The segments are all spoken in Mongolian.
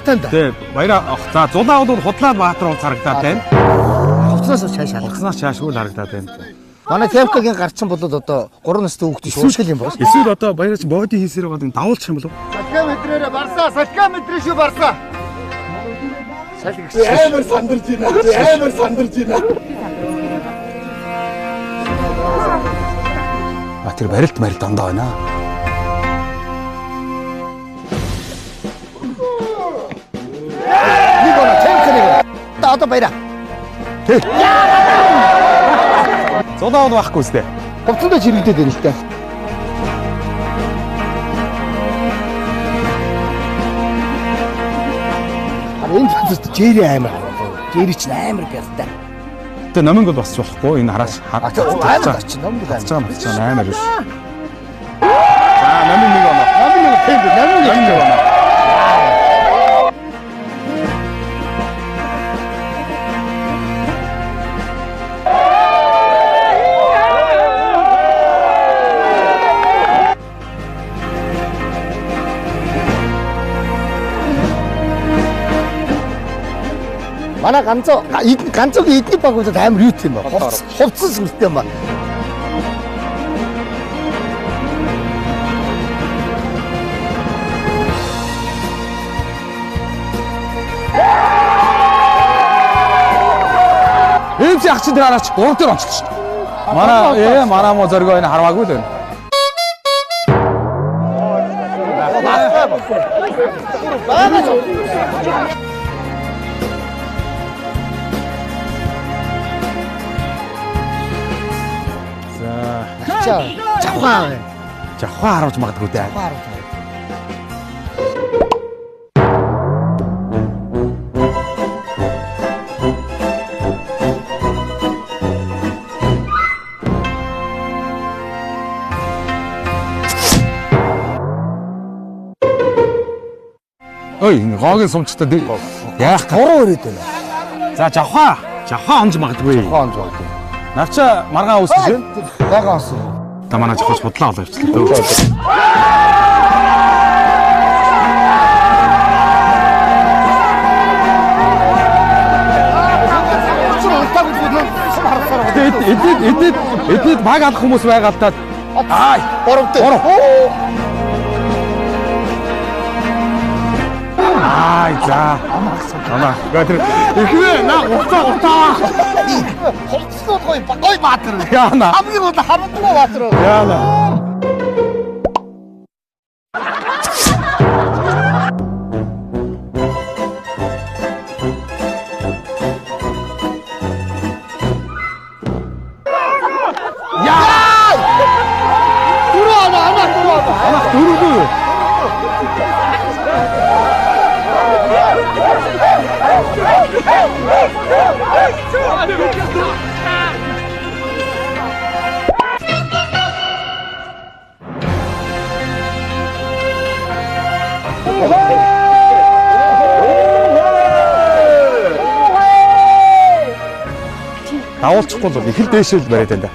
Баяртай да. Тий, баяраа. За, зулаа бол худлаа баатар бол харагдаад байна. Хувцснаас чааш харагдаад. Хувцснаас чаашгүй л харагдаад байна. Манай Кевкагийн гарчин болоод одоо 3 настай хүүхдээ шуушгал юм байна. Эсвэл одоо баяраач боди хийсээр байгаа давуулчих юм болов? Салхиа мэдрээрээ барсаа, салхиа мэдрээ шүү барсаа. Амар сандарч байна. Амар сандарч байна. А тэр барилт марил дандаа байна. Нэг оноо, Кевка нэг оноо. Одоо баяраа. Тий. Зулаа бол байхгүй үстэй. Хувцсандаа чирэгдээд байна л та. Энэ газарт Жери амар харагдав. Жери чинь амар бялтай. Тэгээ номинг бол босч болохгүй. Энэ хараач амар очив. Номинг амар. Амар амар биш. За номинг нэг оноо. Номинг нэг тийм номинг нэг оноо. Манай ганцоо ганцоогийн эдний баг үзээд амар юу юм бэ? Хувцас сүртэй юм ба. Эвс ах чинь тэр хараач 3 дээр онцлоо шүү дээ. Манай манай мó зоргоо энэ харваагүй л байна. Жавхаа. Жавхаа харуулж магадгүй дээ. Жавхаа харуулж магадгүй. Ой, энэ гоогийн сумчтай яах 3 өрөөд байна. За, жавхаа. Жавхаа онж магадгүй. Жавхаа онж магадгүй. Навча маргаан үүсэж байна. Гаагаа онсон. Та манай жавхаас худлаа олоо явчихлаа дөө. Эднийд баг алах хүмүүс байгаа л та. Аа, 3 дээр. Аа, за. Амаа. Тэр ихвэ на гуцаа. Хувцснууд гоё гоё баатар. Яана. Хамгийн гол хамтгүй баатар. Яана. Яа! Дөрөв ана ана дөрөв ана. Ана дөрөв үү? Давуулчихгүй бол их л дээшэл бариад байна да.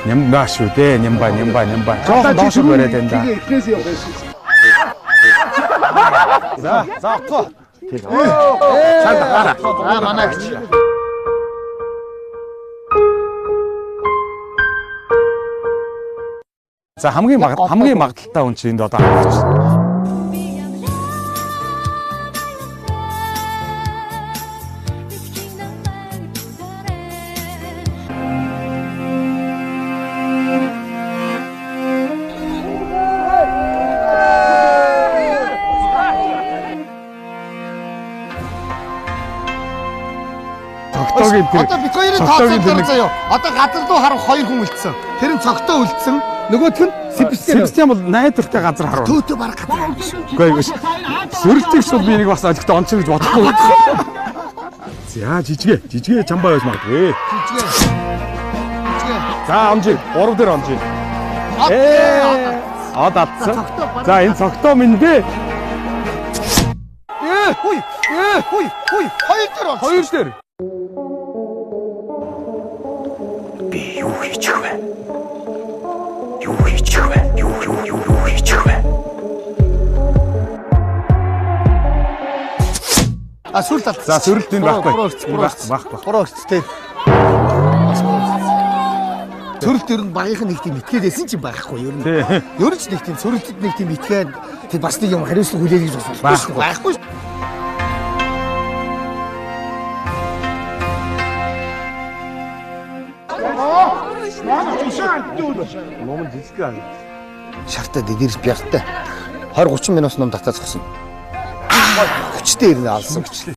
Нямба шүү дээ. Нямба, нямба, нямба. Жохон доош бариад байна да. За, за отгоо. Цаанд гараа. Аа, манай гिच. За хамгийн магадлалтай хүн чинь энд одоо харагдаж байна. Одоо бид хоёрын тооцоолол заяа. Одоо газар руу харах хоёр хүн үлдсэн. Тэр нь цогтой үлдсэн. Нөгөөх нь Себастьян. Себастьян бол найдвартай газар харав. Төөтөө бараг газар харав шүү. Үгүй ээ. Сөрөлтөгч бол би нэг бас олигтой онцор гэж бодохгүй. За жижигэ, жижигэ чамбай байж магадгүй. Жижигэ. Жижигэ. За онжи, 3 дээр онжи. Од алдсан. За энэ цогтой минь дээ. Ээ, хүй, ээ, хүй, хүй. Хоёр дээр онцсон. Хоёр дээр. Би юу хийчих вэ? Юу хийчих вэ? Юу хийчих вэ? А сүрэлт алдсан. За, сүрэлт энэ байхгүй. Буруу Байхгүй, байхгүй. Буруу өрц тий. Бас буруу өрц. Сөрөлт ер нь багийнх нь нэг тийм итгээд байсан ч юм байхгүй ер нь. Тий. Ер нь ч нэг тийм сөрөлтөд нэг тийм итгээд тэг бас нэг юм хариуцлага хүлээх гэж бас болохгүй шүү. Байхгүй. Байхгүй. Ном жижиг аа. Шартай дээрс бяртай. 20 30 минут ном татаад зогсно. Хүчтэй ирнэ алсан.